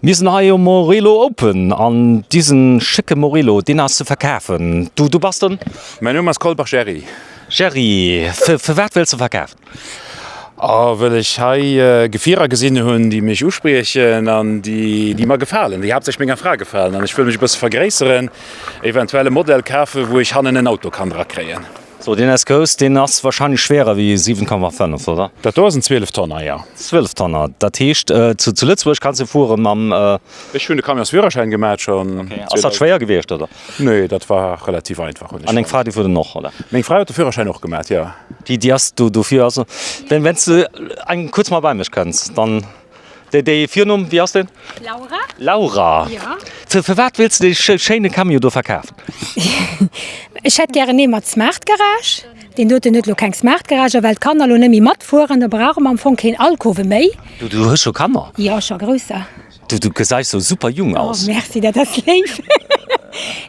Mir sinn hei um Morelo Open an disen schécke Morelo deen ass ze verkafen. Du du bass den? Mäin Numm ass Kolbach Jerry. Jerry, firwat wëlls de verkafen? Oh, wëll ech hei Gefierer gesinn hunn, déi mech uspriechen an déi déi mer gefalen, déi haaptsächlech menger Fra gefalen an ech wëll mech e bësse vergréisseren, eventuell e Modell kafen, wou ech hannen en Auto kann drakréien. So, deen ass grouss, deen ass wahrscheinlech schwerer wéi 7,5, oder? Dat do ass en 12 Tonner, jo. 12 Tonner, dat heescht zu zu Lëtzebuerg kanns de fuere mam. Ech hunn de Camionsführerschäin gemat schonn. Okay, ass dat schwéier gewiescht, oder? Nee, dat war relativ einfach, hunn ech. An deng Fra, déi fuert en och, oder? Meng Fra huet de Führerschäin och gemat, jo. Déi, déi ass do dofir, also wenn, wenn s de eng kuerz mol bei mech kënns, dann. Dee, dee Virnumm, wéi ass deen? Laura. Laura. Ja. Fir, firwat wëlls de dee schéine Camion do verkafen? Ech hätt gären ee mat Smart Garage. Deen doten huet elo keng Smart Garage a well d'Kanner elo net méi matfueren, da brauche mer am Fong keen Alkoven méi. Du, du hues scho Kanner? Jo, scho grousser. Du, du gesäis sou super jung aus. Oh, merci, dat ass léif.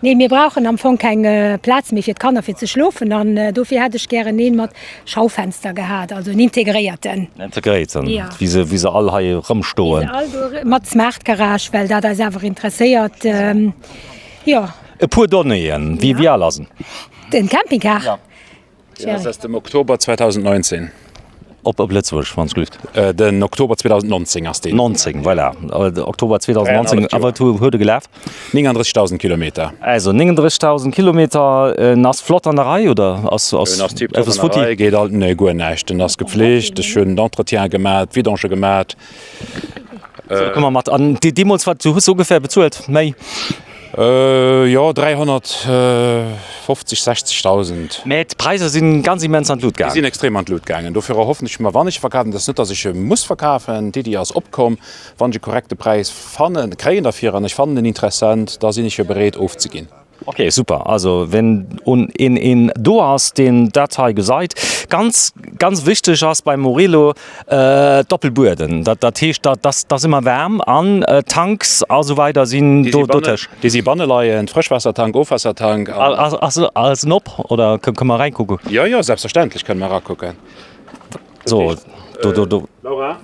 Nee, mir brauchen am Fong keng Plaz méi fir d'Kanner fir ze schlofen an dofir hätt ech gären een mat Schaufenster gehat, also en integréierten. En integréierten, ja. Wéi se, wéi se all hei erëmstoen. Wéi se all do, mat Smart Garage, well dat eis awer interesséiert, jo. E puer Donnéeën, wéi, wéi al ass en? Den Campingcar? Ja. Deen ass aus dem Oktober 2019. Op op Lëtzebuerg, wann es glüft. Den Oktober 2019 ass deen. 19, voilà. Oktober 2019. A wat huet e gelaf? 39.000 Kilometer. Also 39.000 Kilometer. En ass flott an der Rei, oder ass ass En ass tiptop an der Rei, geet alt, nee, guer näischt. En ass gepflegt, ech hunn d'Entretiene gemat, d'Vidange gemat. So, da komme mer mat. An deemools, wat du hues ongeféier bezuelt? Méi? Jo, 350, 60.000. Mä d'Präisser si ganz immens an d'Lut gaangen. Déi sinn extrem an d'Lut gaangen. Dofir erhoffen ech mer, wann ech e verkafen, dat ass net, datt ech e muss verkafen, d'Iddi ass opkomm, wann ech e korrekte Präis fannen, kréien derfir an ech fannen en Interessent, da sinn ech jo bereet ofzeginn. Ok, super. Also wenn een een do ass, deen dat hei gesait. Ganz, ganz wichteg ass beim Morelo Doppelbueden. Dat, dat heescht, dat, dat ass ëmmer waarm an Tanks a sou weider sinn do dotëscht. Déi si banne leien, Frëschwaassertank, Ofwaassertank. Ass, ass, ass en op oder kënne mer reinkucken? Jo, jo, selbstverständlech kënne mer erakucken. So, do, do, do. Laura,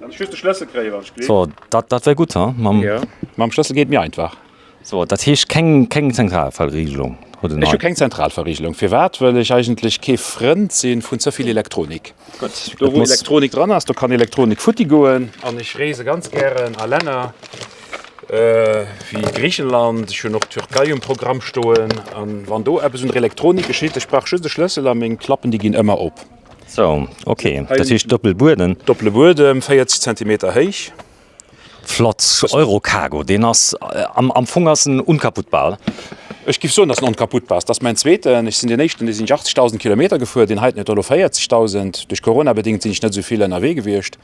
kann ech just de Schlëssel kréien, wann ech gleef? So, dat, dat wär gutt, ha? Mam. Jo, mam Schlëssel geet méi einfach. So, dat heescht keng, keng Zentralverriegelung huet en Ech hu keng Zentralverriegelung. Firwat? Well ech eigentlech kee Frënd si vun ze vill Elektronik. Gutt, Do wou Elektronik dran ass, do kann Elektronik futti goen. An ech reese ganz gären a Länner wéi Griichenland, ech hunn och d'Türkei um Programm stoen. An wann do eppes un der Elektronik geschitt, ech brauch just e Schlëssel a meng Klappen, déi ginn ëmmer op. So, okay, dat heescht Doppelbuedem. Doppele Buedem, 40 Zentimeter héich. Flott, Eurocargo, deen ass am Fong ass en unkaputtbar, oder? Ech giff soen, dass en onkaputtbar ass. Dat ass mäin zweeten. Ech sinn deen éischten, dee sinn ech 80.000 Kilometer gefuer, deen heiten huet elo 40.000. Duerch Corona bedéngt sinn ech net esou vill ënnerwee gewiescht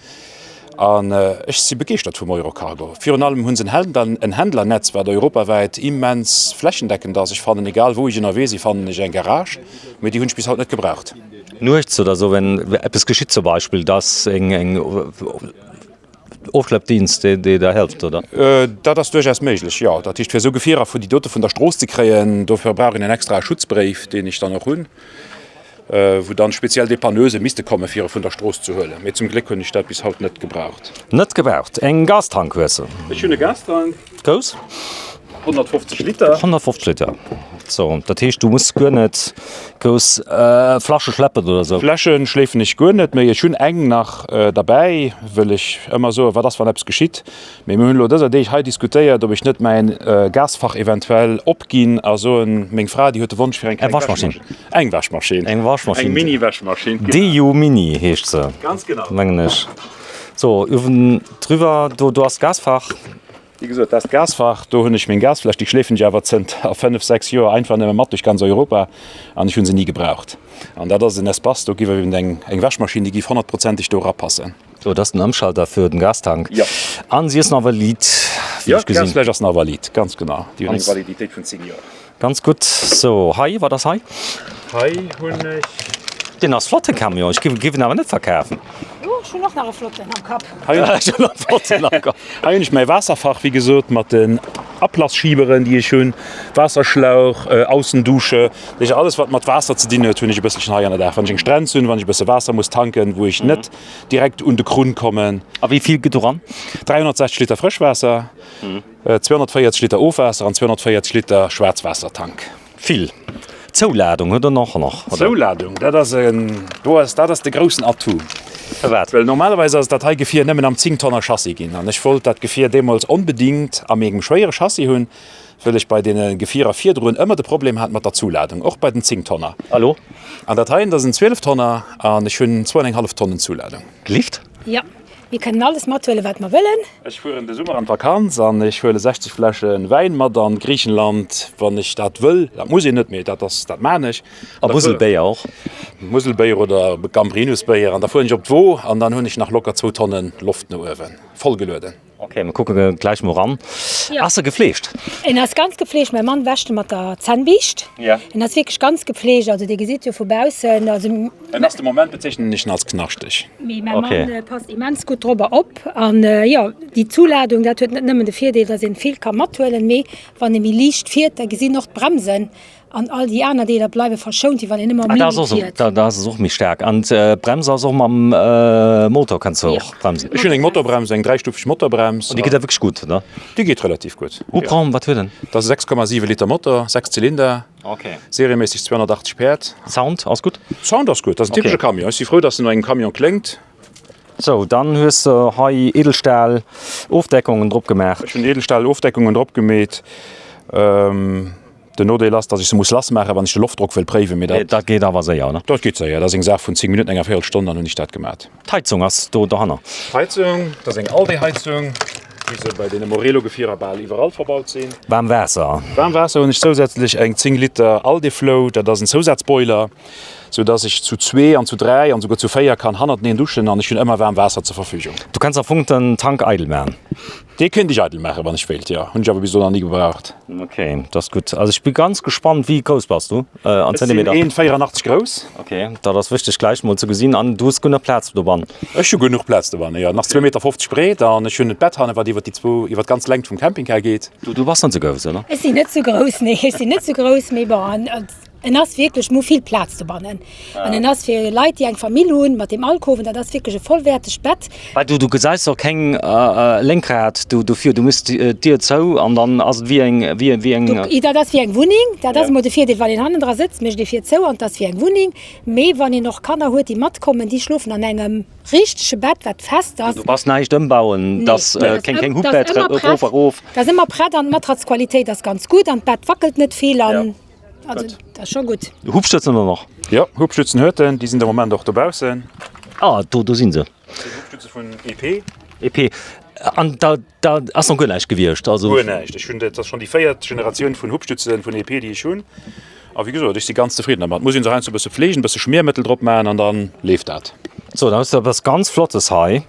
an ech si begeeschtert vum Eurocargo. Virun allem hu se en Händlernetz, wat europawäit immens flächendeckend ass. Ech fannen, egal wou ech ënnerwee sinn, fannen ech eng Garage, mee déi hunn ech bis haut net gebraucht. Nuets oder esou, wenn eppes geschitt zum Beispill, dass eng. Ofschleppdienst, dee der helft, oder? Dat ass duerchaus méiglech, jo. Dat heescht, fir esou Gefierer vun déi dote vun der Strooss ze kréien, dofir brauch een en extrae Schutzbréif, deen ech dann och hunn, wou dann speziell Dépanneuse misste kommen, fir e vun der Strooss ze huelen. Mee zum Gléck hunn ech dat bis haut net gebraucht. Net gebraucht. Eng Gastank hues de? Ech hunn e Gastank. Grouss? 150 Liter. 150 Liter. So, dat heescht, du muss guer net grouss Flasche schleppen oder sou? Fläschen schleefen ech guer net méi. Ech hunn eng nach derbäi, wëll ech ëmmer soen, wat ass, wann eppes geschitt. Mee mir hunn elo dëser Deeg hei diskutéiert, ob ech net mäin Gasfach eventuell opginn a soen, meng Fra, déi huet de Wonsch fir eng kleng Waschmaschinn. Eng Waschmaschinn. Eng Waschmaschinn. Eng Mini-Wäschmaschinn. Deju Mini heescht se. Ganz genau. Mengen ech. So, uewen drüwer, do, do ass d'Gasfach. Wéi gesot, dat ass d'Gasfach. Do hunn ech meng Gasfläsch, déi schleefen ech awer zënter 5, 6 Joer einfach nëmme mat duerch ganz Europa an ech hu se ni gebraucht. An dat ass en Espace, do giff eben eng eng Wäschmaschinn, déi giff honnertprozenteg do erapassen. So, dat ass den Ëmschalter fir den Gastank. Jo. An si ass nach valid, wéi ech gesinn. Jo, d'Gasfläsch ass nach valid, ganz genau. Déi huet eng Validitéit vun 10 Joer. Ganz gutt. So, hei, wat ass hei? Hei hunn ech. Deen ass flott, de Camion. Ech giff en awer net verkafen. Oh, ech hunn och nach e flotten am Kapp. Hei hunn ech mäi Waasserfach, wéi gesot, mat den. Ablassschieberen, déi ech hunn, Waasserschlauch, Aussendusche, dat heescht alles wat mat Waasser ze dinn huet, hunn ech e bësselchen hei ënnerdaach. Wann ech eng Strenz hunn, wann ech e bësse Waasser muss tanken, wou ech net direkt un de Krunn kommen. A wéi vill gëtt doran? 360 Liter Frëschwaasser, 240 Liter Ofwaasser an 240 Liter Schwaarzwaassertank. Vill. Zouladung huet en och nach, oder? Zouladung, dat ass en, do ass, dat ass de groussen Atout. Firwat? Well normalerweis ass dat hei Gefier nëmmen am 10 Tonner Chassis ginn an ech wollt dat Gefier deemools onbedingt a mengem schwéiere Chassis hunn, well ech bei deene Gefierer virdrun ëmmer de Problem hat mat der Zuladung, och bei den 10 Tonner. Elo? An dat heien, dat ass en 12 Tonner an ech hunn zwou an eng hallef Tonnen Zuladung. Lift? Jo. Mir kënnen alles mathuelen, wat mer wëllen. Ech fueren de Summer an d'Vakanz an ech huele 60 Fläsche Wäin mat an Griichenland, wann ech dat wëll. Dat muss een net, mee dat ass, dat maan ech. A Muselbéier och? Muselbéier oder Gambrinusbéier. An da fueren ech op d'Wo an dann hunn ech nach locker zwou Tonnen Loft no uewen, voll gelueden. Ok, mir kucke gläich mol ran. Ass e gefleegt? En ass ganz gefleegt. Mäi Mann wäscht e mat der Zännbiischt. En ass wierklech ganz gefleegt. Also Dir gesitt jo vu baussen, also. En ass de Moment bezeechnen ech en als knaschteg. Mee mäi Mann passt immens gutt dorobber op. An jo, déi Zuladung, dat huet net nëmmen de Virdeel, datt een vill ka mathuelen, mee wann ee méi liicht fiert, da gesinn och d'Bremsen An all déi aner Deeler bleiwe verschount, wéi wann een ëmmer méi fiert. Dat ass och méi staark. An d'Brems ass och mam Motor, kanns de och bremsen. Ech hunn eng Motorbrems, eng dräistufeg Motorbrems. An déi geet da wierklech gutt, oder? Déi geet relativ gutt. Hubraum, wat huet en? Dat ass e 6,7 Liter Motor, 6 Zylinder, serieméisseg 280 Päerd. Sound ass gutt? Sound ass gutt, dat ass en typesche Camion. Ech si frou, dass en no engem Camion kléngt. Sou, dann hues de hei Edelstahl Ofdeckungen drop gemaach. Ech hunn Edelstahl Ofdeckungen drop gemeet. Den Nodeel ass, dass ech se muss lass maachen, wann ech de Loftdrock wëll préiwen, mee dat. Dat geet awer séier, oder? Dat geet séier, dat ass eng Saach vun 10 Minutten, enger Véierelstonn, dann hunn ech dat gemat. D'Heizung ass do dohanner. D'Heizung, dat ass eng Alde-Heizung, wéi se bei deene Morelo-Gefierer bal iwwerall verbaut sinn. Waarm Waasser. Waarm Waasser hunn ech zousätzlech eng 10 Liter Alde-Flow, dat ass en Zousazboiler, sou dass ech zu zwee an zu dräi an souguer zu véier kann hannerteneen duschen an ech hunn ëmmer waarm Waasser zur Verfügung. Du kanns am Fong den Tank eidel maachen. Dee kéint ech eidel maachen, wann ech wéilt, jo. Hunn ech awer bis elo nach ni gebraucht. Ok, dat ass gutt. Also ech bi ganz gespannt. Wéi grouss bass du an Zentimeter? Ech sinn 1,84 grouss. Ok, dat ass wichteg gläich mol ze gesinn. An du hues genuch Plaz dobannen? Ech hu genuch Plaz dobannen, jo. Nach 2,50 Meter breet an ech hunn et Bett hannen, wat iwwer déi zwou, iwwer d'ganz Längt vum Campingcar geet. Du bass net sou grouss, oder? Ech sinn net sou grouss, nee, ech sinn net sou grouss, mee bon, En ass wierklech, mir hu vill Plaz dobannen. An en ass fir Leit, déi eng Famill hunn, mat deem Alkoven, dat ass wierklech e vollwäertegt Bett. Well du, du gesäis och keng Lénkrad do dofir, du muss d'Dier zou an dann ass et wéi eng, wéi, wéi eng. Du, dat ass wéi eng Wunneng. Dat ass emol de Virdeel, wann een hannendra sëtzt, mécht ee vir zou an et ass wéi eng Wunneng. Mee wann een och Kanner huet, déi matkommen, déi schlofen an engem richtege Bett, wat fest ass. Du brauchs näischt ëmbauen, dass keng, keng Hubbett erof, erof. Dat ass ëmmer prett an d'Matratzqualitéit ass ganz gutt an d'Bett wackelt net vill an. Also, dat ass scho gutt. Hubstützen och nach? Jo, Hubstützen huet en. Déi sinn de Moment och dobaussen. Ah, do, do si se. Dat sinn Hubstütze vun EP. EP. An da, da ass nach guer näischt gewiescht? Also. Guer näischt. Ech hunn, dat ass schonn déi véiert Generatioun vun Hubstützen vun EP, déi ech hunn. A wéi gesot, ech si ganz zefridden dermat. Muss een se heiansdo e bësse fleegen, e bësse Schmiermëttel drop maachen an da leeft dat. So, da hues de eppes ganz Flottes hei.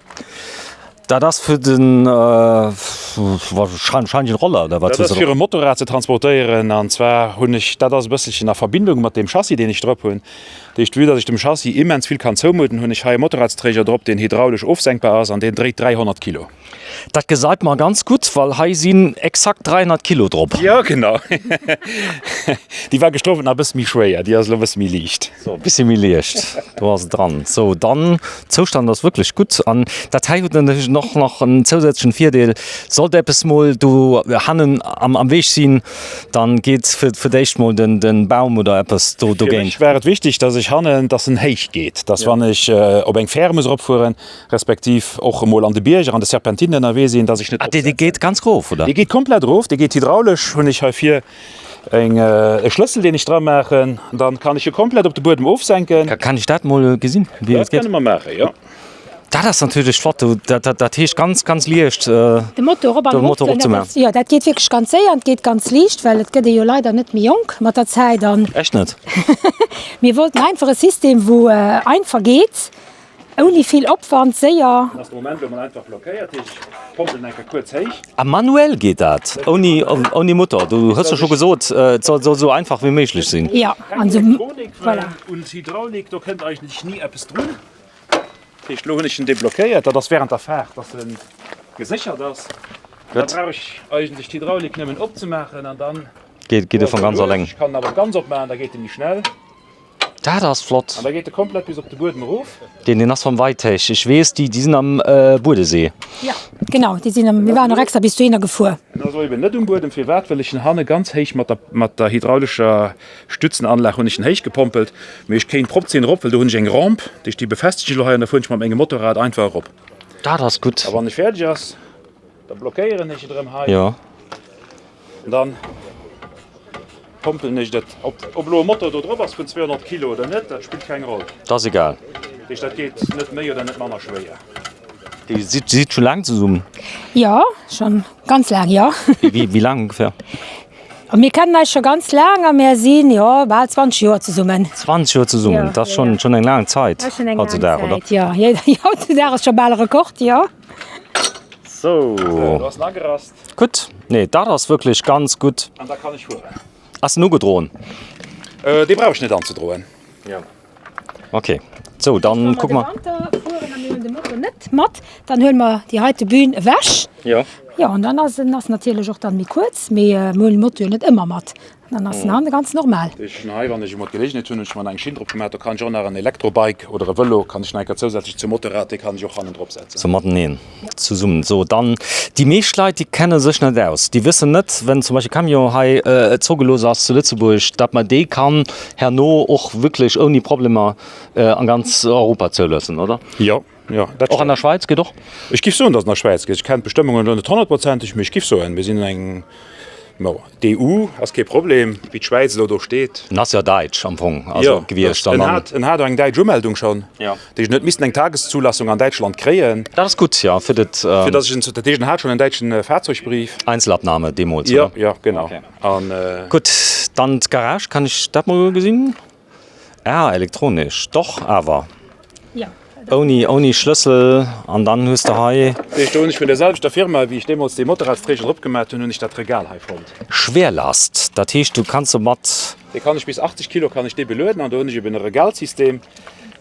Dat ass fir den wahrscheinlech en Roller oder wat? Dat ass fir e Motorrad ze transportéieren an zwar hunn ech, dat ass e bësselchen a Verbindung mat deem Chassis deen ech drop hunn. Dat heescht, vue dass ech dem Chassis immens vill kann zoumudden, hunn ech hei e Motorradsträger drop, deen hydraulesch ofsenkbar ass an deen dréit 300 Kilo. Dat gesait mer ganz gutt, well hei sinn exakt 300 Kilo drop. Jo genau, déi war gëschter Owend nach e bësse méi schwéier, déi ass elo e bësse méi liicht. So, e bësse méi liicht, do ass et dran. So, dann, Zoustand ass wierklech gutt an dat hei huet natierlech och nach en zousätzlechen Virdeel, sollt eppes mol do hannen am am Weg sinn, dann geet fir fir d'éischt mol den den Baum oder eppes do Fir dogéint. mech war et wichteg, dass ech hannen, dass en héich geet, dass wann ech op eng Fähre muss eropfueren, respektiv och emol an de Bierger, an de Serpentinen ënnerwee sinn, dass ech net Ah, dee dee geet ganz rof, oder? Dee geet komplett erof, dee geet hydraulesch, hunn ech hei vir Eng e Schlëssel deen ech dra maachen, dann kann ech e komplett op de Buedem ofsenken. Kann ech dat mol gesinn wéi dat geet? Dat kënne mer maachen, jo. Dat ass natierlech flott, dat dat heescht ganz ganz liicht de Motor op an erof ze maachen. Jo dat geet wierklech ganz séier an et geet ganz liicht, well et gëtt ee jo leider net méi jonk mat der Zäit an. Echt net? Mir wollten einfach e System wou einfach geet. Ouni vill Opwand, séier. Ass de Moment elo mol einfach blockéiert, heescht ech pompelen eng Kéier kuerz héich. A manuell geet dat, ouni ouni Motor. Du hues jo scho gesot, et soll soll esou einfach wéi méiglech sinn. Jo, an esou, Elektronik, voilà. Un d'Hydraulik, do kënnt eigentlech ni eppes drun. Dat heescht, elo hunn ech en deblockéiert, dat ass während der Faart, dass en geséchert ass. Da brauch ech eigentlech d'Hydraulik nëmmen opzemaachen an dann Geet e vun ganz alleng. Ech kann en awer ganz opmaachen, da geet e méi schnell. Dat ass flott. An da geet e komplett bis op de Buedem erof. Deen deen ass vam Weitheg. Ech weess déi déi sinn am Buedesee. Jo genau, déi sinn am, mir waren och extra bis dohinner gefuer. En ass och eben net um Buedem. Firwat? Well ech en hanne ganz héich mat der mat der hydraulescher Stützenanlag hunn ech en héich gepompelt. Mee ech kéint prop 10 erop, well do hunn ech eng Rampe, déi ech déi befestegen ech elo hei an da fueren ech mat mengem Motorrad einfach erop. Dat ass gutt. A wann e fäerdeg ass, da blockéieren ech et erëm hei. Jo. An dann pompelen ech dat. Ob ob elo e Motor do drop ass vun 200 Kilo oder net, dat spillt keng Roll. Dat ass egal. Dat heescht, dat geet net méi oder net manner schwéier. Dir sidd sidd scho laang zesummen? Jo, schon ganz laang, jo. Wéi wéi laang ongeféier? Mir kennen eis scho ganz laang a mir sinn, jo, bal 20 Joer zesummen. 20 Joer zesummen, dat ass schonn schonn eng laang Zait hautzudag, oder? Jo, jo, hautzudag ass scho bal e Rekord, jo. Sou. Do ass en agerast. Gutt, nee dat ass wierklech ganz gutt. An da kann ech fueren. Ass en ugedroen? Dee brauch ech net anzedroen. Jo. Ok, sou dann kucke mer. Wa mer de Wanter fueren a mir hunn de Motor net mat, dann huele mer déi heite Bühn ewech. Jo. Jo, an dann ass en ass natierlech och dann méi kuerz, mee mir hunn de Motor jo net ëmmer mat. Dann ass en hanne ganz normal. Ech hunn hei, wann ech emol d'Gelegenheet hunn, hunn ech mer nach eng Schinn drop gemaach. Do kann ech och nach en Elektrobike oder e Vëlo kann ech nach eng Kéier zousätzlech zum Motorrad, dee kann ech och hannen drop setzen. Sou mateneen zesummen. Sou, dann déi meescht Leit, déi kenne sech net aus. Déi wëssen net, wenn zum Beispill Camion hei zougelooss ass zu Lëtzebuerg, datt mer dee kann herno och wierklech ouni Problemer an ganz Europa zouloossen, oder? Jo. Jo, dat Och an der Schwäiz geet och? Ech giff soen, datt en der Schwäiz geet. Ech kennen d'Bestëmmungen elo net honnertprozenteg, mee ech giff soen, mir sinn eng, bon, d'EU ass kee Problem, wéi d'Schwäiz elo do steet. En ass jo däitsch am Fong, also Jo, gewiescht. en hat, en hat och eng däitsch Umeldung schonn. Jo. Dat heescht, en huet missen eng Tageszulassung an Däitschland kréien. Dat ass gutt, jo, fir dat. Fir datt ech en, dat heescht, en hat schonn en däitschen Fahrzeugbrief. Einzelabnahme deemools, oder? Jo, jo, genau. Okay. An. Gutt, dann d'Garage, kann ech dat mol gesinn? Ah, elektronesch, doch awer. Ja. Ouni, ouni Schlëssel an dann hues de hei. Heescht, do hunn ech vun der selwechter Firma, wéi ech deemools dee Motorradsträger drop gemat hunn, hunn ech dat Regal hei fonnt. Schwerlast, dat heescht du kanns se mat. Dee kann ech bis 80 Kilo kann ech dee belueden an do hunn ech eben e Regalsystem,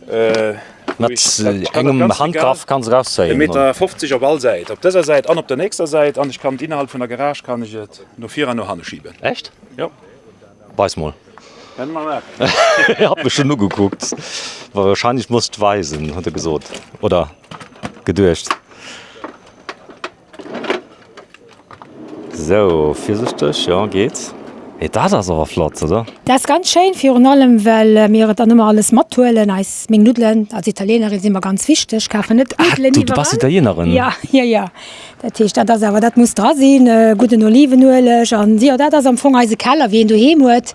wou Mat ech dat, ech kann dat engem ganzt Regal, Handgraff kanns e erauszéien. Meter 50 op all Säit, op dëser Säit an op der nächster Säit an ech kann et innerhalb vun der Garage kann ech et no vir an no hanne schiben. Echt? Jo. Weis mol. Hat mech schon ugekuckt. Wahrscheinlich muss ich weisen, huet e gesot. Oder geduecht. Sou, virsichteg, jo, geet. Mee dat ass awer flott, oder? Dat ass ganz schéin, virun allem well mir et dann ëmmer alles mathuelen, eis, meng Nuddelen. Als Italienerin si mer ganz wichteg, kafen net Nuddelen Ah, du bass iwwerall. Italienerin? Ja, jo, jo. Dat heescht, dat ass awer, dat muss dra sinn, gudden Olivenueleg an jo, dat ass am Fong eise Keller, wéi een doheem huet,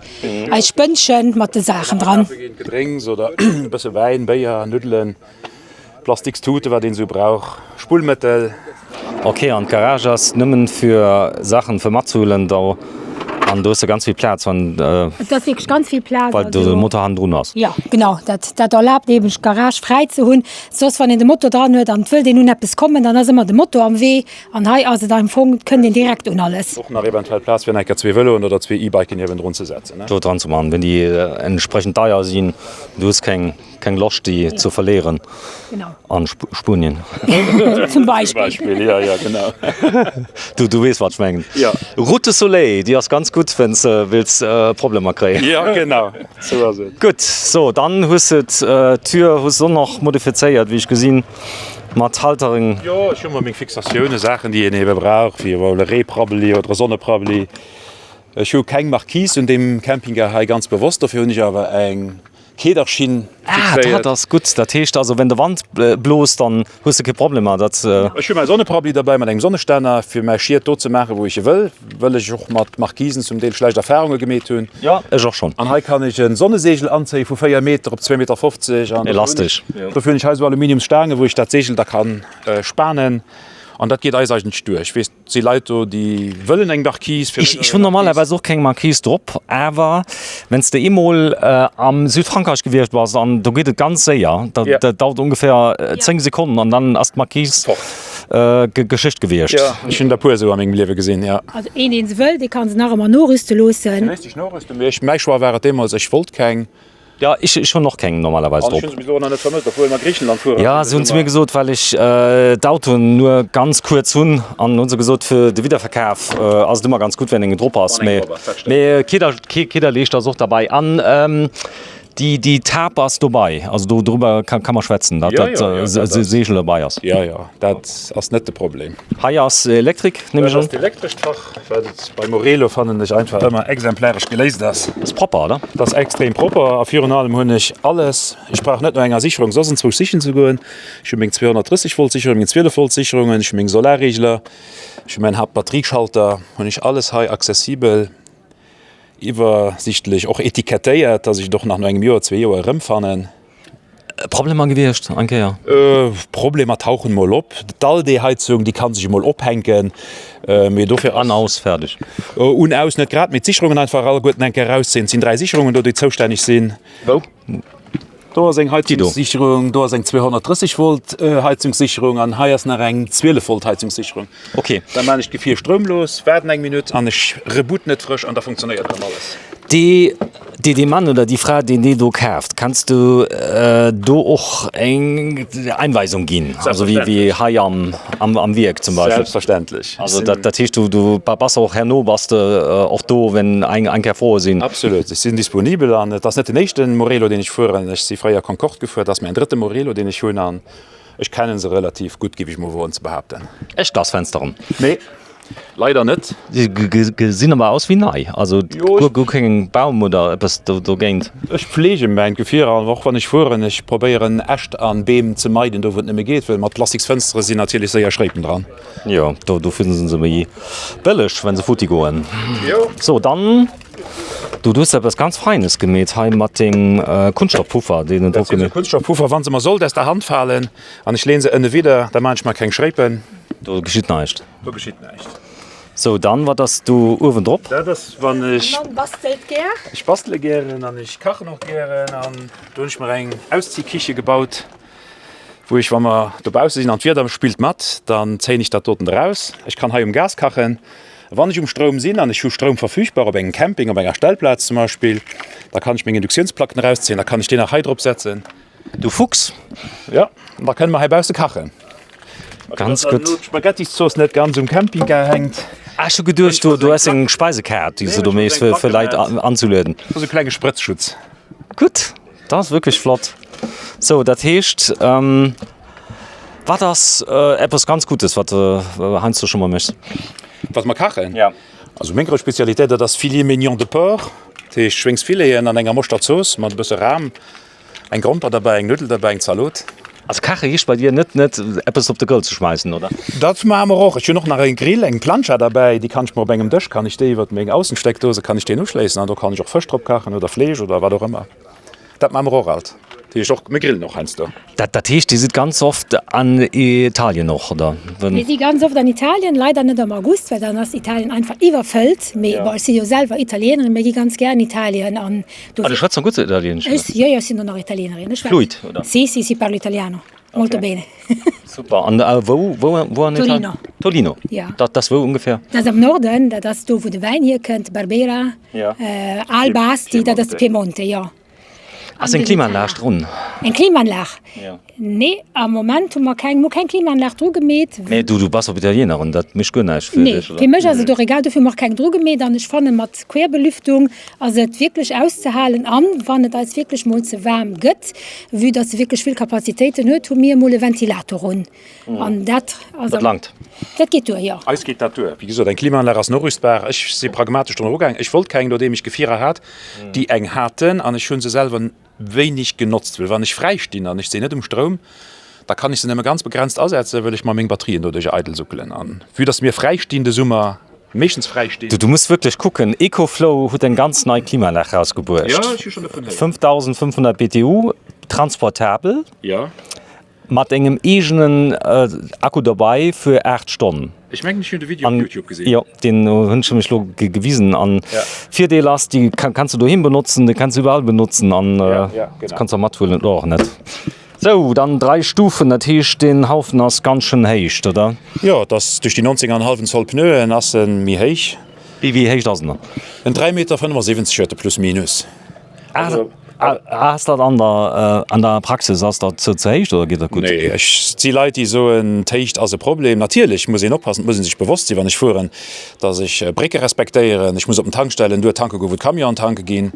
eis Spënnchen mat de Saachen dran. Gedrénks oder e bësse Wäin, Béier, Nuddelen, Plastikstute, wat een esou brauch, Spullmëttel. Ok, an d'Garage ass nëmmen fir Saachen fir matzehuelen do an do hues de ganz vill Plaz wann. Et ass wierklech ganz vill Plaz. Well do de Motor hannendrun ass. Jo, genau, dat dat erlaabt eben d'Garage fräi ze hunn. Soss wann een de Motor dran huet an et wëllt een un eppes kommen, dann ass ëmmer de Motor am Wee an hei ass et am Fong, et kënnt een direkt un alles. Och nach eventuell Plaz fir enker zwee Vëloen oder zwee E-Biken niewendrun ze setzen. Do dran ze man, wenn déi entsprechend deier sinn, du hues keng keng Loscht déi ze verléieren an Spuenien. Zum Beispill. Zum Beispill, jo, jo, genau. Du du weess wat ech mengen. Jo. Route de Soleil, déi ass ganz gutt wann s de wills Problemer kréien. Jo, genau. Sou ass et. Gutt, so dann hues de d'Tür hues de och nach modifizéiert, wéi ech gesinn, mat Haltereng. Jo, ech hu mer meng Fixatiounen, Saachen déi een ebe brauch, wéi ewell e Reeprabbeli oder e Sonneprabbeli. Ech hu keng Marquise un deem Campingcar hei, ganz bewosst, dofir hunn ech awer eng Kederschinn fixéiert. Ah, dat ass gutt. Dat heescht also, wenn de Wand bloost, dann hues de kee Problemer, dat. Ech hu mäi Sonneprabbeli derbäi mat engem Sonnestänner, fir mäi Schiet do ze maachen, wou ech e wëll, wëll ech och mat Marquisen zum Deel schlecht Erfarunge gemeet hunn. Jo, ech och schonn. An hei kann ech e Sonnesegel anzéie vu 4 Meter op 2,50 Meter. An Elastesch. Dofir hunn ech hei esou Aluminiumsstaange wou ech dat Segel da kann spanen. An dat geet eis eigentlech duer. Ech weess, et si Leit do, déi wëllen eng Marquise. Fir Ech, ech hunn normalerweis och keng Marquise drop, awer wann s de eemol am Südfrankreich gewiescht bass, an do geet et ganz séier, dat Ja. dat dauert ongeféier 10 Sekonnen an dann ass d'Marquise Fort. Geschicht gewiescht. Jo, ech hunn der puer esou a mengem Liewe gesinn, jo. Also een, deen se wëll, dee kann se nach ëmmer norüste loossen. Léisst sech norüsten, mee ech, mäi Choix war et deemools, ech wollt keng. Jo, ech ech hunn och keng normalerweis drop. An ech hunn se bis elo och nach net vermësst, obwuel mer Griichenland fueren. Jo, se hunn zu mir gesot, well ech d'Autoen nur ganz kuerz hunn, an hunn se gesot, fir de Wiederverkaf ass et ëmmer ganz gutt, wenn eng drop ass. Mee mee Kederleescht ass och derbei an déi déi Tap ass dobei, also do driwwer ka ka mer schwätzen, datt dat Segel dobei ass. Jo, jo, dat ass net de Problem. Hei ass Elektrik, nehme ech un. Dat ass d'elektrescht Fach, wat bei Morelo fannen ech einfach ëmmer exemplaresch geléist ass. Ass propper, oder? Dat ass extrem propper a virun allem hunn ech alles. Ech brauch net no enger Sicherung soss enzwousch sichen ze goen. Ech hu meng 230 Volt Sicherung, meng 12 Volt Sicherungen, ech hu meng Solarregler, ech hu mäin Haaptbatterieschalter, hunn ech alles hei accessibel, iwwersichtlech och etikettéiert, dass ech et och nach no engem Joer, zwee Joer erëmfannen. Problemer gewiescht eng Kéier? Problemer tauchen mol op. D'Alde-Heizung, déi kann sech emol ophänken, mee dofir ass. An, aus, fäerdeg. Un, aus net grad, mee d'Sicherungen einfach alleguerten eng Kéier erauszéien. Et sinn 3 Sicherungen do, déi zoustänneg sinn. Wou? Do ass eng Heizungssicherung, do ass eng 230 Volt Heizungssicherung an hei ass nach eng 12 Volt Heizungssicherung. Ok. Da maan ech d'Gefier stroumlos, waarden eng Minutt an ech rebooten et frësch an da funktionéiert erëm alles. Dee, dee, dee Mann oder déi Fra, deen dee do kaaft, kanns du do och eng Einweisung ginn? Also wéi, wéi hei am, am, am Wierk zum Beispill? Selbstverständlech. Also dat, dat heescht, du, du bass och herno bass de och do, wenn eng, eng Kéier Froe sinn? Absolut, ech sinn disponibel an et ass net den éischten Morelo, deen ech fueren. Ech si fréier Concorde gefuer, et ass mäin drëtte Morelo, deen ech hunn an ech kennen se relativ gutt, géif ech mol woen ze behaapten. Echt Glasfensteren? Nee, leider net. Se gesinn awer aus wéi nei, also guer keng Baum oder eppes dogéint. Ech pfleege mäin Gefier an och wann ech fueren, ech probéieren Äscht an Beem ze meiden, do wou et nëmme geet, well mat Plastiksfënstere sinn natierlech séier Schréipen dran. Jo, do dofir sinn se méi bëlleg, wenn se futti goen. So, dann, du hues eppes ganz Feines gemeet hei mat dengem Kunststoffpuffer, deen en drop gemeet. Kunststoffpuffer, wann se mer sollt aus der Hand falen an ech leen se ënne widder, da maan ech mer keng Schréipen. Do geschitt näischt. Do geschitt näischt. So, dann, wat ass do uewen drop? Dat ass, wann ech. Mann bastelt gär. Ech bastele gären an ech kachen och gären an do hunn ech mer eng Ausziehkiche gebaut. Wou ech, wa mer dobausse sinn an d'Wieder spillt mat, dann zéien ech dat doten eraus. Ech kann hei um Gas kachen. Wann ech um Stroum sinn an ech hu Stroum verfügbar, op engem Camping, op enger Stellplaz zum Beispill, da kann ech meng Induktiounsplacken erauszéien, da kann ech déi nach hei drop setzen. Du Fuchs! Jo, an da kënne mer heibausse kachen. Ganz gutt. D'Spaghettiszooss net ganz um Campingcar hänkt. Ah, ech hu geduecht, du hues eng Speisekaart, déi s du do méchs, fir Leit anzelueden. Dat ass e klenge Sprëtzschutz. Gutt. Dat ass wierklech flott. Sou, dat heescht, wat ass eppes ganz Gutes, wat de heiansdo scho mol méchs? Wat mer kachen? Ja. Also meng grouss Spezialitéit, dat ass Filet mignon de porc. Dat heescht Schwéngsfileten an enger Moschtertzooss mat e bësse Ram, eng Gromper derbäi, eng Nuddel derbäi, eng Zalot. Also kache heescht bei dir net net eppes op de Grill ze schmeissen, oder? Dat maache mer och. Ech hunn och nach e Grill, eng Plancha derbäi, déi kann ech mer op engem Dësch, kann ech déi iwwert meng Aussensteckdose kann ech deen uschléissen an do kann ech och Fësch drop kachen oder Fleesch oder wat och ëmmer. Dat maache mer och alt. Dat heescht och, mir grillen och heiansdo. Dat dat heescht, Dir sidd ganz oft an Italien och, oder? Mir si ganz oft an Italien, leider net am August, well dann ass Italien einfach iwwerfëllt. Mee bon, ech si jo selwer Italienerin, mir gi ganz gär an Italien an do. Ah, du schwätz nach gutt Italieenesch, oder? Ech, jo, jo, ech sinn och nach Italienerin. Ech schwätz. Fluid, oder? Si, si, si parlo italiano. Molto bene. Super. An wou, wou, wou an Italien? Torino. Torino? Ja. Dat ass wou ongefähr? Dat ass am Norden, dat ass do, wou de Wäin hierkënnt, Barbera. Ja. Al Asti, dat ass de Piemonte, jo. Ass eng Klimaanlag drun? Eng Klimaanlag? Ja. Nee, am Moment hu mer keng, mer hu keng Klimaanlag dru gemeet. Mee du, du bass op Italienerin, dat mécht guer näischt fir dech, oder? Nee, fir mech ass et och egal, dofir hu mer och keng dru gemeet. An ech fannen, mat Querbelüftung ass et wierklech auszehalen. An wann et eis wierklech mol ze waarm gëtt, vue dass se wierklech vill Kapazitéiten huet, hu mir emol e Ventilator un. An dat ass. Dat langt. Dat geet duer, jo. Eis geet dat duer. Wéi gesot, eng Klimaanlag ass norüstbar. Ech si pragmatesch drun erugaang. Ech wollt keng, nodeem ech Gefierer hat, déi eng haten. An ech hu se selwer wéineg genotzt, well wann ech fräi stinn an ech sinn net um Stroum, da kann ech se nëmme ganz begrenzt asetzen, well ech mer meng Batterien doduerch eidel suckelen. An vue dass mir fräi stinn de Summer, meeschtens fräi stinn. Du muss wierklech kucken, Ecoflow huet eng ganz nei Klimaanlag rausgebruecht. Jo, ech hu schonn dovun héieren. 5.500 BTU, transportabel. Jo. Mat engem eegenen Akku dobei fir 8 Stonnen. Ech mengen ech hunn de Video op Youtube gesinn. Jo, deen hunn ech mech lo gewisen. An Virdeel ass, déi kanns du doheem benotzen, déi kanns du iwwerall benotzen an kanns och mathuelen oder och net. Sou, dann 3 Stufen, dat heescht deen Haufen ass ganz schön héich, oder? Jo, et ass duerch déi 19 an hallwen Zoll Pneuen ass en méi héich. Wéi héich ass en dann? En 3 Meter 75 huet e plus minus. Also. Ass dat an der an der Praxis, ass dat ze ze héich oder geet dat gutt? Nee, ech si Leit déi soen, d'Héicht ass e Problem. Natierlech muss een oppassen, et muss ee sech bewosst sinn, wann ech fueren, datt ech Brécke respektéieren. Ech muss op den Tankstellen duer tanke goen, wou d'Camionen tanke ginn.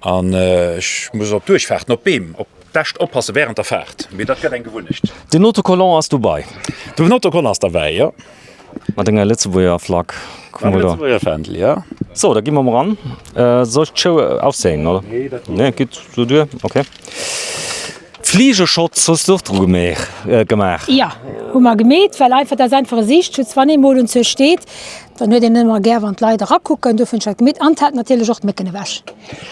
An ech muss op Duerchfaarten, op Beem, op d'Äscht oppasse wärend der Faart. Mee dat gëtt eng Gewunnecht. Den Autocollant ass dobei. Den Autocollant ass derbäi, jo. Mat enger Lëtzebuerger Flagg. Mam Lëtzebuerger Fändel, jo. So, da gi mer mol ran. Soll ech d'Show aufzéien, oder? Nee, dat geet. Nee, geet sou duer? Ok. Fligeschotz hues de och dru gemaach? Jo, hu mer gemeet, well einfach, dat ass einfach e Siichtschutz, wann ee mol un zur steet, dann huet een net ëmmer gär, wann d'Leit erakucken. Dofir hunn ech dat gemeet an et hält natierlech och d'Mécken ewech.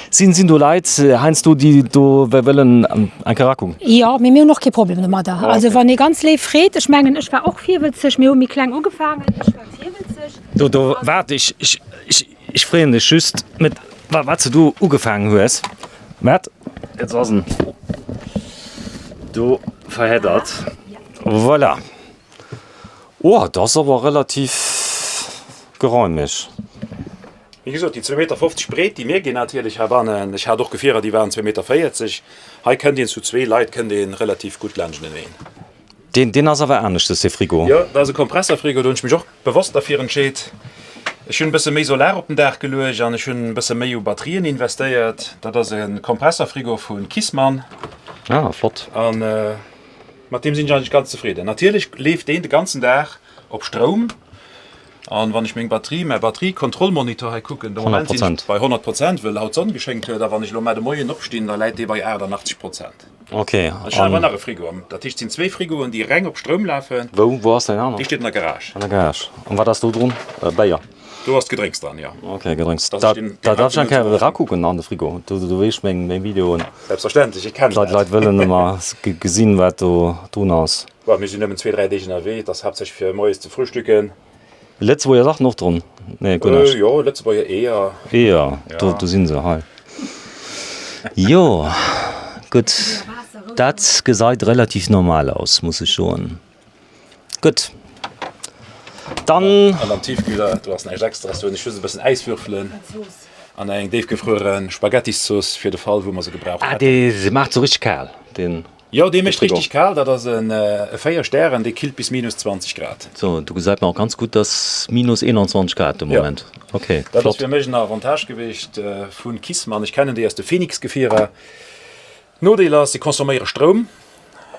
Sinn sinn do Leit heiansdo, déi do wëllen eng Kéier erakucken? Jo, mee mir hunn och kee Problem domadder. Also wann ee ganz léif freet, ech mengen, ech war och virwëtzeg, mir hu méi kleng ugefaangen, ech war virwëtzeg. Do, do, waart, ech, ech, ech. Ech freeën dech just met wat s de do ugefaangen hues. Waart, jetzt ass en do verheddert. Voilà. Oh, dat ass awer relativ geräumeg. Wéi gesot, déi 2,50 Meter Breet, déi mierkt een natierlech heibannen. Ech hat och Gefierer, déi waren 2,40 Meter. Hei kënnt een zu zwee Leit kënnt ee relativ gutt laanschteneen. Deen, deen ass awer aneschtes, dee Frigo. Jo, dat ass e Kompresserfrigo. Do hunn ech mech och bewosst derfir entscheet. Ech hunn e bësse méi Solar op den Daach geluecht an ech hunn e bësse méi u Batterien investéiert. Dat ass e Kompresserfrigo vu Kissmann. Ah, flott. A mat deem sinn ech eigentlech ganz zefridden. Natierlech leeft deen de ganzen Dag op Stroum. An wann ech meng Batterie, mäi Batteriekontrollmonitor hei kucken, de Moment sinn ech bei 100 Prozent, wëll haut d'Sonn geschéngt huet. A wann ech elo mar de Moien opstinn, da läit dee bei 88 Prozent. Ok, Ech hunn awer nach e Frigo. Dat heescht, et sinn zwee Frigoen, déi reng op Stroum lafen. Wou, wou ass deen aneren? Dee steet an der Garage. An der Garage. An wat ass do drun? Béier? Do ass d'Gedrénks dran, jo. Ok, Gedrénks. Da darf ech eng Kéier erakucken an de Frigo. Du, du weess meng, meng Videoen. Selbstverständlech, ech kennen dat. D'Leit wëllen ëmmer gesinn, wat do drun ass. Bon, mir sinn nëmmen zwee, dräi Deeg ënnerwee. Et ass haaptsächlech fir moies ze frühstücken. Lëtzebuerger Saachen och drun? Nee, guer näischt. Jo, Lëtzebuerger Eeër. Eeër, do, do sinn se, hei. Jo, gutt, dat gesait relativ normal aus, muss ech soen. Gutt, dann. An am Tiefkühler, do ass näischt Extraes, do hunn ech just e bëssen Äiswürfelen an eng déifgefruere Spaghettiszooss fir de Fall, wou mer se gebraucht hätten. Ah, dee maacht sou richteg kal, deen. Jo, dee mécht richteg kal, dat ass e 4 Stären, dee killt bis minus 20 Grad. So, do gesäit man och ganz gutt, dass minus 21 Grad de Moment. Ok, flott. Dat ass fir mech en Avantage gewiescht vu Kissmann. Ech kennen déi aus de Phoenix-Gefierer. Nodeel ass, se consomméiere Stroum,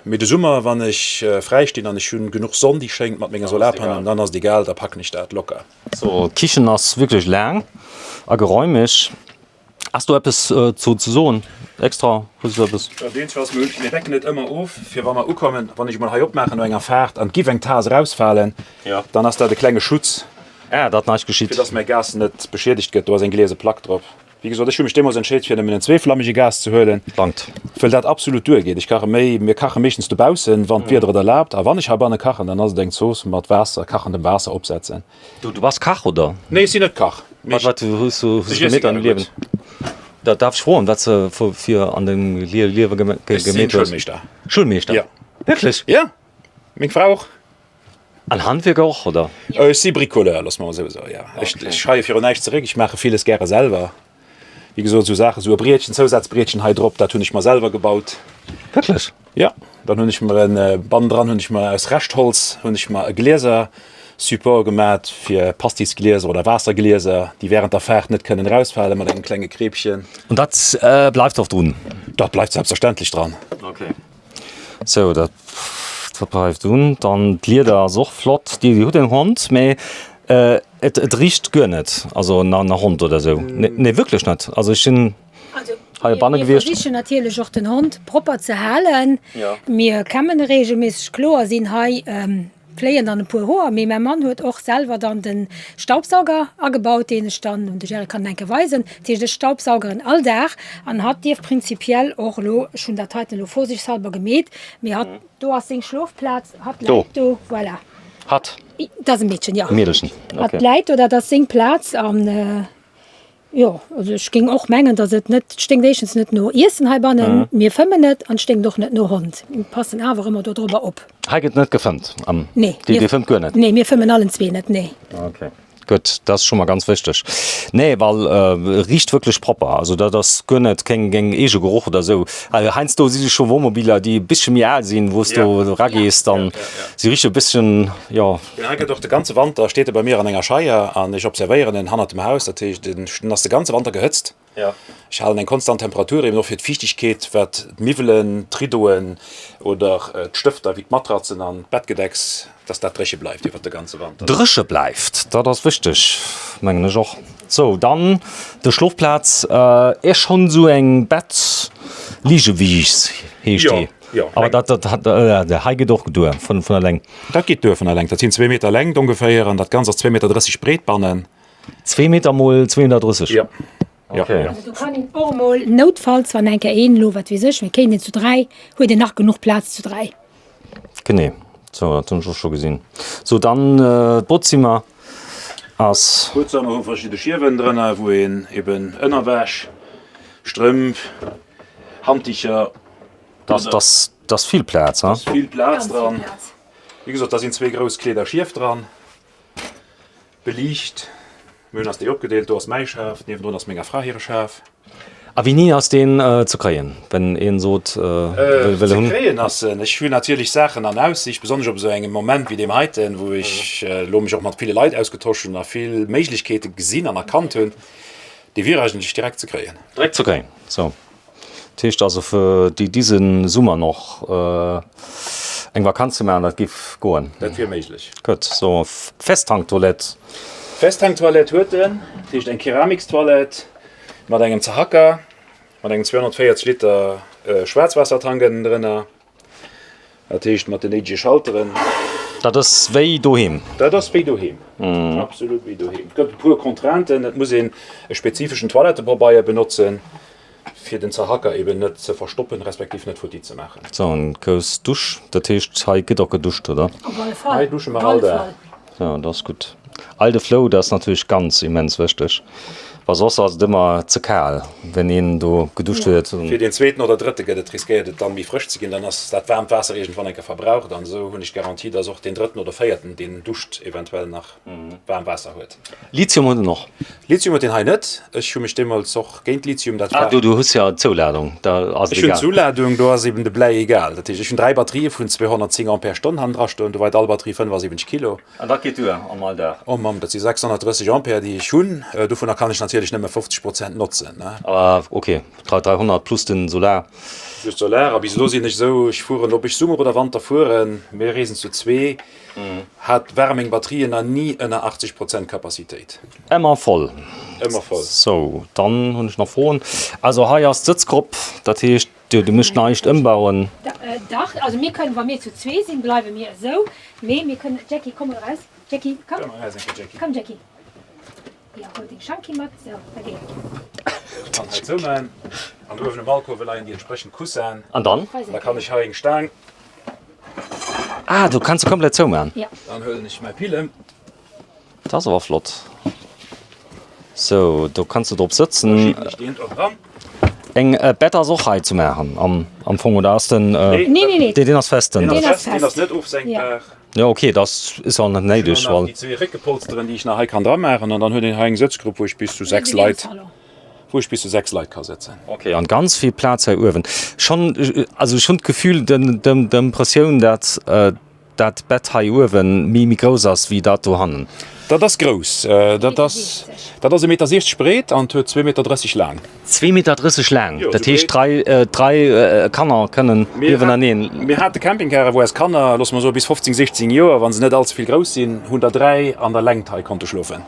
mee de Summer, wann ech fräi stinn an ech hunn genuch Sonn, déi schéngt mat menge Solarpanneauen, dann ass et egal, da packen ech dat locker. So, d'Kichen ass wierklech laang a geräumeg. Has du eppes zu ze soen extra? Hues du eppes? Jo, deen zwar ass mir un. Mir decken et ëmmer of, fir wa mer ukommen, wann ech emol hei opmaachen no enger Faart an et giff eng Taass erausfalen, dann ass dat e klenge Schutz, Ah, datt näischt geschitt. fir datt mäi Gas net beschiedegt gëtt. Do ass eng gliese Plack drop. Wéi gesot, ech hu mech deemools entscheet, fir nëmmen en zweeflammege Gas ze huelen, Langt. wëll dat absolut duergeet. Ech kache méi, mir kache meeschtens dobaussen, wann d'Wieder et erlaabt. A wann ech heibanne kachen, dann ass et eng Zooss mat Waasser, kachendem Waasser opsetzen. Du, du bass Kach, oder? Nee, ech sinn net Kach. Wat, wat hues du gemeet an deem Liewen? Da darf ech froen, wat s de fir an dengem Liewe gemeet hues? Ech sinn Schoulmeeschter. Schoulmeeschter? Ja. Wierklech? Ja. Meng Fra och. An Handwierker och, oder? Ech si Bricoleur, loosse mer mol esou soen, ja. Ech scheie virun näischt zeréck, ech maache villes gäre selwer. Wéi gesot, esou Saachen, esou e Brietchen, Zousazbrietchen hei drop, dat hunn ech mer selwer gebaut. Wierklech? Jo, dann hunn ech mer en, bannendran hunn ech mer aus Reschtholz hunn ech mer e Gliesersupport gemat fir Pastisglieser oder Waasserglieser, déi während der Faart net kënnen erausfalen, mat engem klenge Kreepchen. An dat bleift och drun? Dat bleift selbstverständlech dran. Okay. Sou, dat bleift un. Dann d'Lieder ass och flott. Dir hutt en Hond, mee et et richt guer net, also no Hond oder sou. Nee, wierklech net. Also ech sinn hei banne gewiescht. Mir versichen natierlech och den Hond propper ze halen. Mir kämmen e reegelméisseg. Kloer sinn hei fléien dann e puer Hoer, mee mäi Mann huet och selwer dann de Staubsauger agebaut, deen ech dann, de Jerry kann en eng Kéier weisen, dat heescht ech staubsaugeren all Dag an hatt dierf prinzipiell och elo, ech hunn dat heiten elo vorsichtshalber gemeet, mee hatt, do ass seng Schlofplaz, hatt läit do, voilà. Hatt? Dat ass e Meedchen, jo. E Meedelchen, okay. Hatt läit do, dat ass seng Plaz an. Jo, also ech géing och mengen, datt et net, et sténkt éischtens net no Iessen heibannen, mir fëmmen net an et sténkt och net no Hond. Mir passen awer ëmmer dodrobber op. Hei gëtt net gefëmmt? Nee. Dir fëmmt guer net? Nee, mir fëmmen allen zwee net, nee. Ok. Gutt, dat ass scho mol ganz wichteg. Nee, well richt wierklech propper. Also dat ass guer net keng keng Eegegeroch oder esou. Heiansdo si scho Wohnmobiler, déi e bëssche méi al sinn, wou s du eragees, dann si riche e bësschen, jo. Deen hei gëtt och de ganze Wanter, steet e bei mir an enger Scheier an ech observéieren en hannert dem Haus. Dat heescht, en ass de ganze Wanter gehëtzt. Ech halen eng konstant Temperatur, eben och fir d'Fiichtegkeet, wat d'Miwwelen, d'Ridoen oder d'Stëfter wéi d'Matratzen an d'Bettgedecks, dass dat dréche bleift iwwert de ganze Wanter. Dréche bleift, dat ass wichteg, mengen ech och. Sou, dann de Schlofplaz. Ech hunn esou eng Bett-Ligewiiss heescht déi. Jo, jo. Awer dat, dat hei geet och duer vun eleng. Dat geet duer vun eleng. Dat sinn zwee Meter Längt ongeféier an dat Ganzt ass zwee Meter 30 breet bannen. Zwee Meter mol 230? Jo. Okay. Also do kann een och emol noutfalls, wann eng Kéier een elo, wat weess ech, mir kéinten zu 3, huet een nach genuch Plaz zu 3. Genee, sou dat hunn ech och scho gesinn. Sou, dann d'Buedzimmer ass. D'Buedzëmmer hu verschidde Schiewen drënner, wou een eben Ënnerwäsch, Strëmp, Handdicher. Dat ass, dat ass vill Plaz, hein? Dat ass vill Plaz dran. Wéi gesot, da sinn zwee grouss Kleederschief dran. Beliicht. Mir hunn eis déi opgedeelt, do ass mäi Schaf, niewendrun ass menger Fra hire Schaf. A wéini ass deen ze kréien, wenn een sot wëll e hunn? Ze kréien ass en. Ech hunn natierlech Saachen an Aussicht, besonnesch op esou engem Moment wéi deem heiten, wou ech elo mech och mat ville Leit ausgetosch hunn a vill Méiglechkeete gesinn an erkannt hunn. Dee wier eigentlech direkt ze kréien. Direkt ze kréien, sou. Dat heescht also fir déi dise Summer noch eng Vakanz ze maachen, dat géif goen? Dat wier méiglech. Gutt. So Festtanktoilette. Festtanktoilette huet en, dat heescht eng Keramikstoilette mat engem Zerhacker, mat engem 240 Liter Schwaarzwaassertank ënnendrënner. Dat heescht mat den néidege Schalteren. Dat ass wéi doheem? Dat ass wéi doheem, absolut wéi doheem. Et gëtt e puer Contrainten, et muss een e spezifeschen Toilettepabeier benotzen, fir den Zerhacker eben net ze verstoppen, respektiv net futti ze maachen. Sou, eng grouss Dusch, dat heescht hei gëtt och geduscht, oder? Op alle Fall. Hei dusche mer all Dag. Jo, dat ass gutt. All de Flou, dat ass natierlech ganz immens wichteg, well soss ass et ëmmer ze kal, wenn een do geduscht huet. Fir deen zweeten oder drëtte gëtt et, riskéiert et dann méi frësch ze ginn, dann ass dat waarmt Waasser iergendwann eng Kéier verbraucht an esou hunn ech d'Garantie, dass och deen drëtten oder véierten, deen duscht, eventuell nach waarm Waasser huet. Lithium huet en och. Lithium huet deen hei net. Ech hu mech deemools och géint Lithium, dat war. Ah, du, du hues jo d'Zouladung, da ass et Ech hunn egal. d'Zouladung, do ass eben de Bläi egal. Dat heescht, ech hunn dräi Batterië vun 210 Ampere-Stonn hannendra stoen, do weit all Batterie 75 Kilo. An dat geet duer am Alldag? Oh Mamm, dat si 630 Ampere, déi ech hunn. Dovunner kann ech natierlech nëmme 50 Prozent notzen. Ah, ok, 300 plus den Solar. Plus Solar. A bis elo sinn ech esou, ech fueren, ob ech Summer oder Wanter fueren, mir reesen zu zwee, hat, ware meng Batterien nach ni ënner 80 Prozent Capacitéit. Ëmmer voll. Ëmmer voll. Sou, dann hunn ech nach Froen. Also hei ass d'Sëtzgrupp, dat heescht, du méchs näischt ëmbauen? Dach, also mir kënnen, wa mir zu zwee sinn, bleiwe mir esou, mee mir kënnen, Jackie, komm mol eraus, Jackie, komm, komm Jackie, jo, hol deng Schanki mat, sou, da geet et. Ech kann hei zoumaachen an uewen um Alkoven leien déi entsprechend Coussin. An dann? Da kann ech hei eng Staang. Ah, do kanns de komplett zoumaachen? Jo. Dann huelen ech mäi Pillem. Dat ass awer flott. Sou, do kanns de drop sëtzen. Eng Bett ass och hei ze maachen am am Fong oder ass den Nee, nee, nee. Deen deen ass fest den. Deen ass fest. Deen ass net ofsenkbar. Jo okay, dat ass och net néideg well. Déi zwee Réckepolsteren déi ech nach hei kann dra maachen an dann huet een hei eng Sëtzgrupp wou ech bis zu 6 Leit wou ech bis zu 6 Leit ka sëtzen. Okay, an ganz vill Plaz hei uewen. Schonn also ech hunn d'Gefühl den den d'Impressioun dat dat Bett hei uewen méi méi grouss ass wéi dat dohannen. Dat ass grouss. Dat ass dat ass e Meter 60 breet an huet zwee Meter 30 laang. Zwee Meter 30 laang? Jo, Dat heescht dräi dräi Kanner kënnen niewenaneen. Mir hate Campingcaren, wou eis Kanner, loosse mer soe bis 15, 16 Joer, wa se net all ze vill grouss sinn, hunn der dräi an der Längt hei konnte schlofen.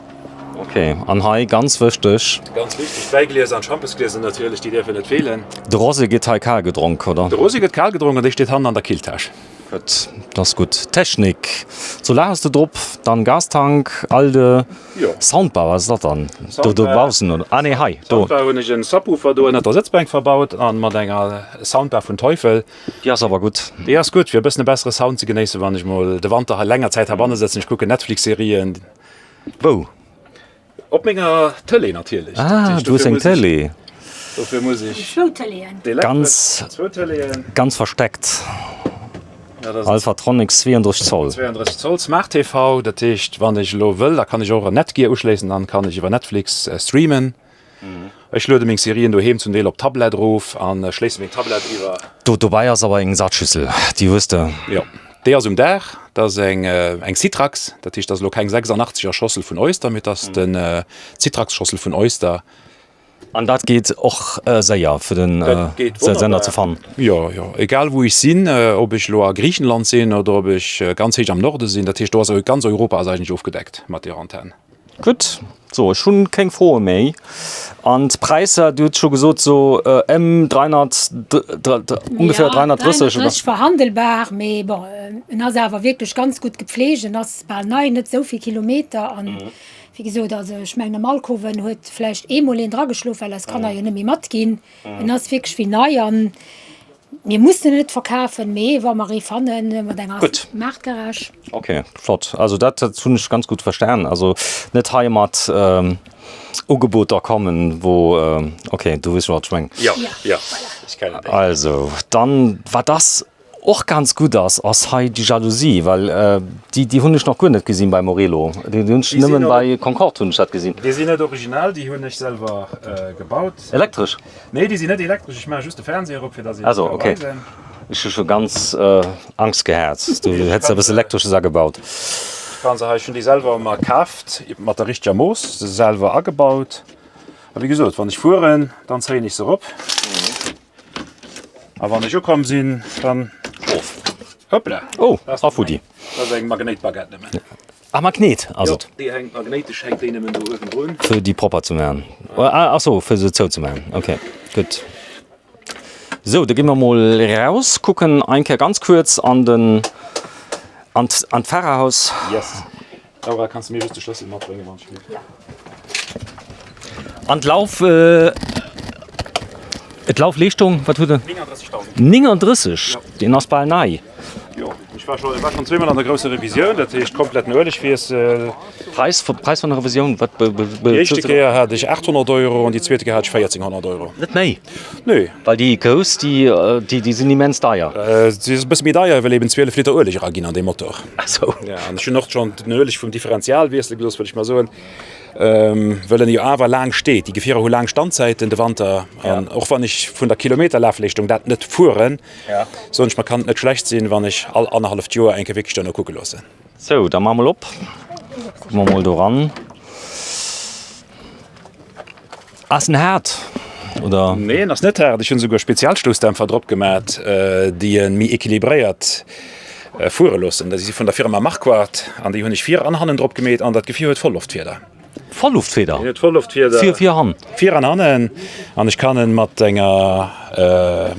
Ok, an hei ganz wëchteg. Ganz wichteg, d'Wäiglieser an d'Schampesglieser natierlech, déi däerfen net feelen. De Rosé gëtt hei kal gedronk, oder? De Rosé gëtt kal gedronk an dee steet hannen an der Killtäsch. Gutt, dat ass gutt. Technik, Solar hues de drop, dann Gastank, Alde, Soundbar, wat ass dat dann? Do dobaussen oder? Ah nee, hei, do. Soundbar hunn ech en Subwoofer do ënnert der Sëtzbänk verbaut an mat enger Soundbar vun Teufel. Déi ass awer gutt. Déi ass gutt fir e bëssen e bessere Sound ze genéissen, wann ech mol de Wanter hei länger Zäit heibanne sëtzen. Ech kucken Netflix-Serien. Wou? Op menger Tëlee natierlech. Ah, du hues eng Tëlee. Dofir muss ech. Zwou Tëleeën. Ganz, zwou Tëleeën. Ganz versteckt. Alphatronics 32 Zoll. 32 Zoll Smart TV, dat heescht wann ech elo wëll, da kann ech och en Netgear uschléissen, dann kann ech iwwer Netflix streamen. Ech luede meng Serien doheem zum Deel op Tablett erof an schléisse meng Tablett iwwer. Do dobäi ass awer eng Sazschüssel, déi hues de. Jo, déi ass um Daach. Dat ass eng eng Citrax, dat heescht dat ass elo keng 86 er Schossel vun Oyster, mee dat ass den Citrax-Schossel vun Oyster. An dat geet och séier fir den Sender ze fannen? Jo, jo, egal wou ech sinn, ob ech elo a Griichenland sinn oder ob ech ganz héich am Norde sinn, dat heescht do ass ganz Europa ass eigentlech ofgedeckt mat deer Antenn. Gutt, sou ech hunn kéng Froe méi. An d'Präisser, du hutt scho gesot sou ëm 300, ongeféier 330 oder? 330 verhandelbar, mee bon, en ass awer wierklech ganz gutt gepflegt, en ass bal nei, net esou vill Kilometer an wéi gesot, also ech mengen am Alkoven huet vläicht eemol een drageschlof, well eis Kanner jo net méi matginn. En ass wierklech wéi nei an Mir mussen en net verkafen, mee wa mer ee fanne mat enger Maartgarage. Ok, flott. Also dat hunn ech ganz gutt verstan. Also net hei mat Ugeboter kommen, wou, ok, du weess wat ech mengen. Jo, jo, ech kennen déi. Also dann, wat ass och ganz gutt ass, ass hei déi Jalousie, well déi, déi hunn ech nach guer net gesinn bei Morelo. Déi hunn ech nëmmen bei Concorde hunn ech dat gesinn. Déi sinn net original, déi hunn ech selwer gebaut. Elektresch? Nee, déi sinn net elektresch, ech maache just de Fernseher op, fir dass een Also, et ka okay. weisen. Ech hu scho ganz Angst gehat, du hätts eppes Elektresches agebaut. Ech kann se hei, ech hunn déi selwer mer kaaft, mat der richteger Mooss, se selwer agebaut. A wéi gesot, wann ech fueren, dann zéien ech se erop. A wann ech ukomm sinn, dann Of. Hoppla! Oh, a futti. Dat ass eng Magnéitbaguette nëmmen. Ah, Magnet ass et. Jo, déi hänkt magnéitesch, hänkt déi nëmmen do uewen drun. Fir déi propper ze maachen. Ah, ach sou, fir se zou ze maachen. Ok, gutt. Sou, da gi mer mol raus, kucken eng Kéier ganz kuerz an den, an an d'Fahrerhaus. Yes. Laura, kanns de mir just de Schlëssel matbréngen, wann ech will? An d'Lauf, d'Laufleeschtung, wat huet en? 39.000. 39? Deen ass bal nei. Jo, ech war scho, war schonn zweemol an der grousser Revisioun, dat heescht kompletten Uelegwiessel. Präis, Präis vun der Revisioun, wat be, be, Déi éischte Kéier hat ech 800 Euro an déi zweete Kéier hat ech 1400 Euro. Net méi? Nee. Well déi grouss, déi, déi, déi sinn immens deier. Si ass e bësse méi deier, well eben 12 Liter Ueleg eraginn an dee Motor. Ach sou. Ja, an ech hunn och schonn den Ueleg vum Differential wiessele gelooss, wëll ech mar soen, wëll en jo awer laang steet. Déi Gefierer hu laang Standzäiten de Wanter an och wann ech vun der Kilometerlafleeschtung dat net fueren, Soen ech mer, kann et net schlecht sinn, wann ech all annerhalleft Joer eng Kéier wierklech duerno kucke loossen. Sou, da maache mol op. Kucke mer mol do ran. Ass en haart, oder? Nee, en ass net haart. Ech hunn esouguer Spezialstoussdämpfer drop gemat, déi e méi equilibréiert fuere loossen. Dat si vun der Firma Marquardt an déi hunn ech vir an hannen drop gemeet an dat Gefier huet Vollloftfieder. Vollluftfeder? Hien huet Vollluftfieder. Vir, vir han? Vir an hannen. An ech kann en mat enger,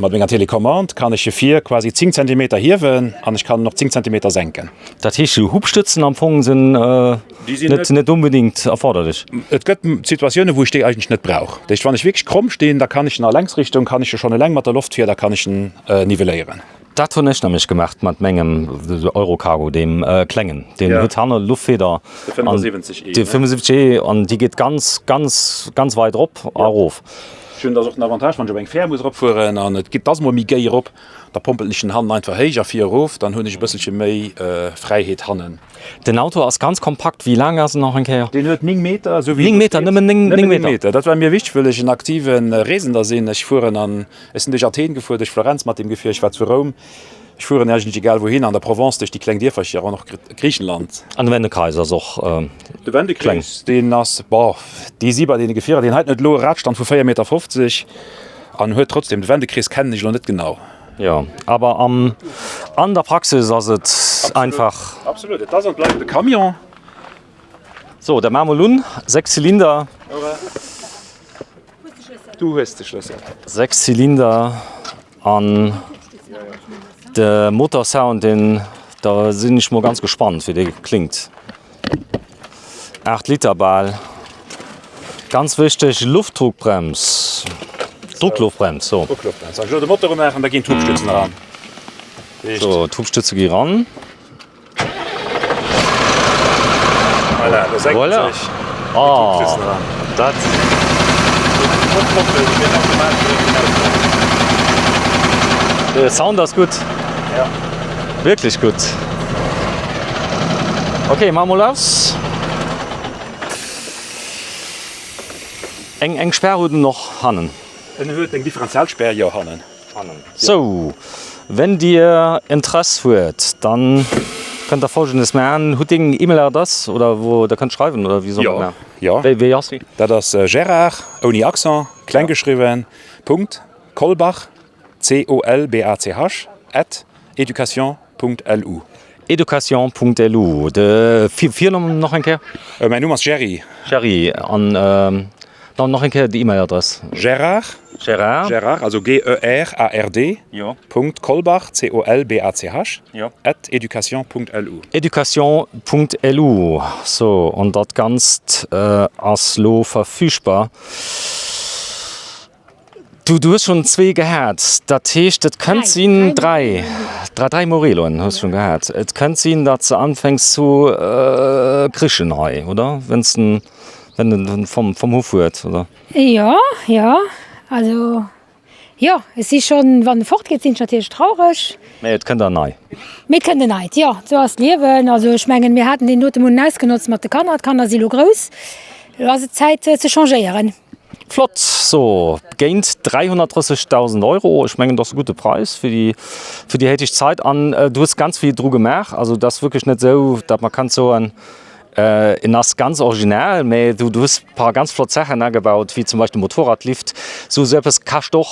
mat menger Telecommande kann ech e vir quasi 10 Zentimeter hiewen an ech kann en och 10 Zentimeter senken. Dat heescht, esou Hubstëtzen am Fong sinn net, net onbedéngt erforderlech? Et gëtt Situatiounen, wou ech déi eigentlech net brauch. Dat heescht, wann ech wierklech kromm stinn, da kann ech en a Längsrichtung, kann ech e schonn eleng mat der Loftfieder kann ech en nivelléieren. Dat hunn ech nämlech gemacht mat mengem Eurocargo, deem klengen. Deen huet hanne Luftfeder. De 75 E. De 75 E an déi geet ganz, ganz, ganz weit erop a erof. Ech hunn, dat ass och den Avantage, wann ech op eng Fähr muss eropfueren an et geet, ass mol méi géi erop, da pompelen ech den hannen einfach héich a vir erof, dann hunn ech e bësselche méi Fräiheet hannen. Den Auto ass ganz kompakt. Wéi laang ass en nach eng Kéier? Deen huet 9 Meter, esou wéi 9 Meter, nëmmen 9 Nëmmen 9 Meter. Meter. Dat war mir wichteg, wëll ech en aktive Reesender sinn. Ech fueren an Ech sinn duerch Athen gefuer, duerch Florenz mat deem Gefier, ech war zu Roum. Ech fueren eigentlech egal wouhin, an der Provence, duerch déi kleng Dierfercher an och Griichenland. An de Wendekreis ass och kleng. De Wendekreis, deen ass, boah, déi si bei deene Gefierer, deen heiten huet elo e Radstand vu 4,50 Meter an huet trotzdem, de Wendekrees kennen ech elo net genau. Jo, awer am, an der Praxis ass et einfach. Absolut, et ass an bleift e Camion. So, da maache mer mol un, 6 Zylinder. Du hues de Schlëssel. 6 Zylinder an de Motorsound, deen, da sinn ech mol ganz gespannt, wéi dee klingt. 8 Liter bal. Ganz wichteg, Luftdruckbrems, Druckluftbrems, so. Druckluftbrems. Soll ech elo de Motor umaachen, da ginn d'Hubstützen eran. So, d'Hubstütze gi ran. Voilà, da senken Voilà. sech Oh, d'Hubstützen eran. dat. De Sound ass gutt. Ja. Wierklech gutt. Ok, maache mol aus. Eng eng Spär huet en och hannen. En huet eng Differentialspär, jo, hannen. Sou, wenn dir Interess huet, dann kënnt der folgendes maachen, Hutt deng E-Mail-Adress oder wou der kënnt schreiwen oder wéi soll mer dat maachen? Jo, Wéi wéi ass déi? Dat ass Gérard, ouni Accent, kleng geschriwwen, Punkt, Colbach, C-O-L-B-A-C-H, at education Punkt lu. Education Punkt lu. De Virnumm nach eng Kéier? Mäin Numm ass Gerry. Gerry, an dann nach eng Kéier déi E-Mail-Adress. Gérard, Gérard. Gérard, also G-E-R-A-R-D, Jo. Punkt Colbach, C-O-L-B-A-C-H, Jo. at education Punkt lu. Education Punkt lu. So, an dat Ganzt ass lo verfügbar. Du, du hues schonn zwee gehat, dat heescht et kënnt sinn, dräi, dräi, dräi Moreloen hues schonn gehat. Et kënnt sinn, datt se anfänks zu krichen hei, oder? Wenn s den, wenn den vom, vom Huff huet, oder? Jo, jo, also jo, ech si schonn, wann e fortgeet, sinn ech natierlech traureg. Mä et kënnt en nei. Mee et kënnt en neit, jo, esou ass d'Liewen. Also ech mengen, mir haten deen dote Mount ausgenotzt mat de Kanner, d'Kanner si lo grouss, elo ass et Zäit ze changéieren. Flott, so géint 330.000 Euro, ech mengen dat ass e gudde Präis fir déi fir déi héiteg Zait an du hues ganz vill dru gemaach, also et ass wierklech net esou, datt mer kann soen en ass ganz original, mä du du hues e paar ganz flott Saachen agebaut, wéi zum Beispill de Motorradlift, sou esou eppes kascht och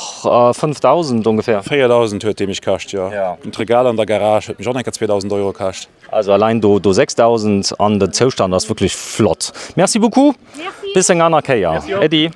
5.000 ongeféier. 4.000 huet dee mech kascht, jo. An d'Regal an der Garage huet mech och nach eng Kéier 2.000 Euro kascht. Also allein do do 6.000 an den Zoustand ass wierklech flott. Merci beaucoup. Bis eng aner Kéier. Äddi.